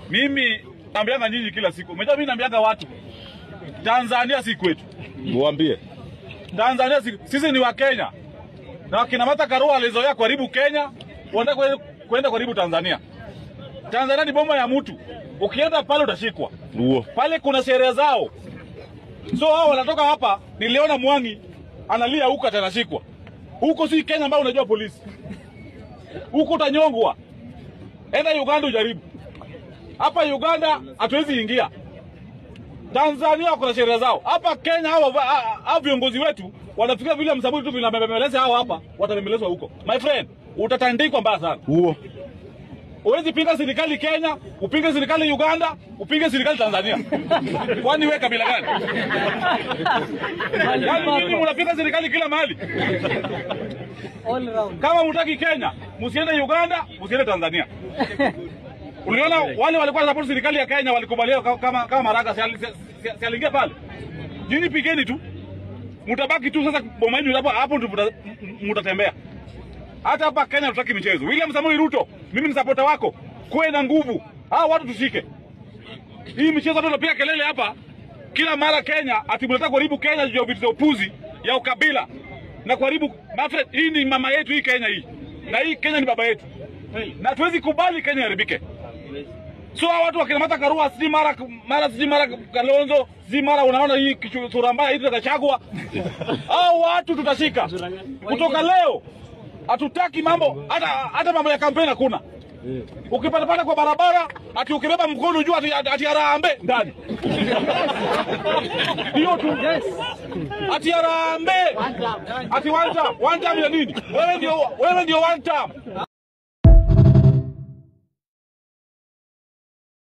Mimi naambianga nyinyi kila siku. Umejua mimi naambianga watu Tanzania si kwetu. Muambie. Tanzania si, sisi ni wa Kenya. Na wakina Martha Karua alizoea kuharibu Kenya, wanataka kwenda kuharibu Tanzania. Tanzania ni boma ya mtu. Ukienda pale utashikwa. Huo. Pale kuna sheria zao. So hao wanatoka hapa, niliona Mwangi analia huko atanashikwa. Huko si Kenya ambao unajua polisi. Huko utanyongwa. Enda Uganda ujaribu. Hapa Uganda hatuwezi ingia. Tanzania kuna sheria zao. Hapa Kenya hao viongozi wetu wanafikiria vile msabuni tu vinabembeleza hao hapa, watabembelezwa huko. My friend, utatandikwa mbaya sana. Huo. Huwezi pinga serikali Kenya, upinge serikali Uganda, upinge serikali Tanzania. Kwani wewe kabila gani? Yaani nyinyi mnapinga serikali kila mahali. All round. Kama mtaki Kenya, msiende Uganda, msiende Tanzania. Uliona wale walikuwa support serikali ya Kenya walikubaliwa kama Maraga si aliingia pale. Nyinyi pigeni tu. Mtabaki tu sasa boma yenu hapo hapo ndipo mtatembea. Hata hapa Kenya tutaki michezo. William Samoei Ruto, mimi ni supporter wako. Kuwe na nguvu. Hao watu tushike. Hii michezo tunapiga kelele hapa kila mara Kenya, ati mnataka kuharibu Kenya juu ya vitu za upuzi ya ukabila na kuharibu. My friend, hii ni mama yetu hii Kenya hii. Na hii Kenya ni baba yetu. Na tuwezi kubali Kenya iharibike. So hao watu wakina Martha Karua si mara mara si mara Kalonzo, si mara unaona hii sura mbaya hii tutachagua. Hao watu tutashika. Kutoka leo hatutaki mambo hata mambo ya kampeni hakuna. Ukipata kwa barabara ati ukibeba mkono juu ati harambee ndani. Hiyo tu. Ati harambee. Ati one term, one term ya nini? Wewe ndio one term.